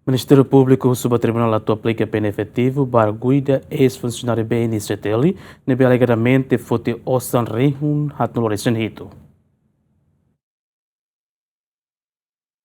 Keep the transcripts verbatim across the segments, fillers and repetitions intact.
Ministériu Públiku husu ba Tribunál atu aplika pena efetivu ba arguida eis-funsionáriu B N C T L ne'ebé alegadamente foti osan rihun haatnulu resin hitu.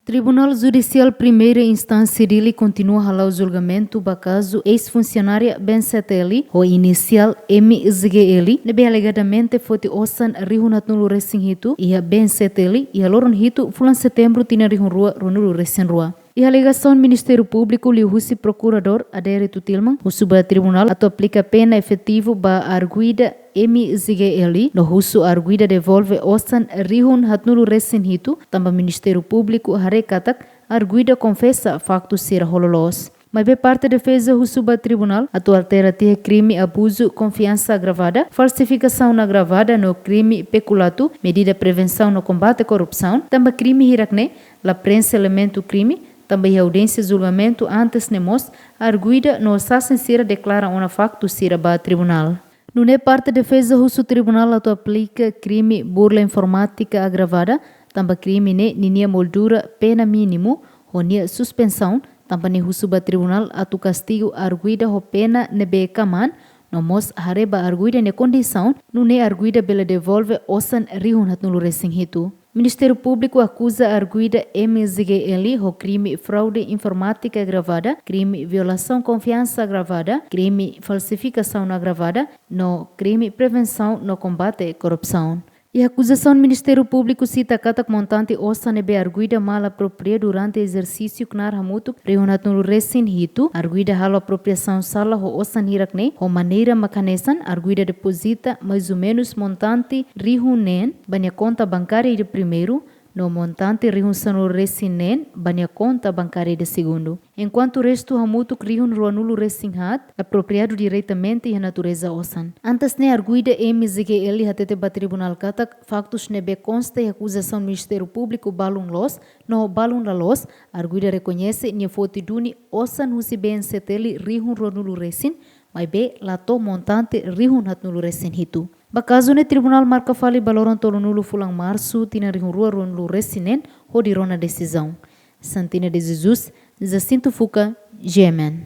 Tribunál Judisiál Primeira Instánsia Dili kontinua hala'o julgamentu ba kazu eis-funsionária B N C T L ho inisiál M J G L ne'ebé alegadamente foti osan rihun haatnulu resin hitu iha B N C T L iha loron hitu fulan Setembru tinan rihun rua ruanulu resin rua. Iha alegasaun, Ministériu Públiku liuhusi Prokuradór Adérito Tilman husu ba Tribunál atu aplika pena efetivu ba arguida M J G L no husu arguida devolve osan rihun haatnulu resin hitu, tanba Ministériu Públiku haree katak arguida konfesa faktu sira ho loloos. Maibé parte defeza husu ba Tribunál atu altera tiha krime abuzu konfiansa agravada, falsifikasaun agravada no krime pekulato, medida prevensaun no kombate korrupsaun, tanba krime hirak-ne'e la preenxe elementu krime, tanba iha audiénsia julgamentu antes ne'e mós arguida no sasin sira deklara ona faktu sira ba Tribunál. Nune'e parte defeza husu Tribunál atu aplika krime burla informátika agravada, tanba krime ne'e ninia moldura pena mínimu ho nia suspensaun, tanba ne'e husu ba Tribunál atu kastigu arguida ho pena ne'ebé kmaan, no mós haree ba arguida nia kondisaun, nune'e arguida bele devolve osan rihun haatnulu resin hitu. Ministériu Públiku akuza arguida M J G L ho krime fraude informátika agravada, krime violasaun konfiansa agravada, krime falsifikasaun agravada, no krime prevensaun no kombate korrupsaun. Iha akuzasaun, Ministériu Públiku sita katak montante osan ne'ebé arguida mal apropria durante ezersísiu knaar hamutuk rihun haatnulu resin hitu, arguida halo apropriasaun sala ho osan hirak-ne'e, ho maneira mak hanesan arguida depozita mais ou menus montante rihun neen ba nia konta bankária ida primeiru, no montante rihun sanulu resin neen ba nia konta bankária ida segundu. Enkuantu restu hamutuk rihun ruanulu resin haat, apropriadu diretamente iha natureza osan. Antes ne'e arguida M J G L hatete ba Tribunál katak faktus ne'ebé konsta iha akuzasaun Ministériu Públiku balun loos, no balun la loos, arguida rekoñese nia foti duni osan husi B N C T L rihun ruanulu resin, maibé la to'o montante rihun haatnulu resin hitu. Ba kazu ne'e Tribunál marka fali ba loron tolunulu fulan Marsu tinan rihun rua ruanulu resin neen hodi rona desizaun. Santina de Jesus, Jacinto Fuca, G M N.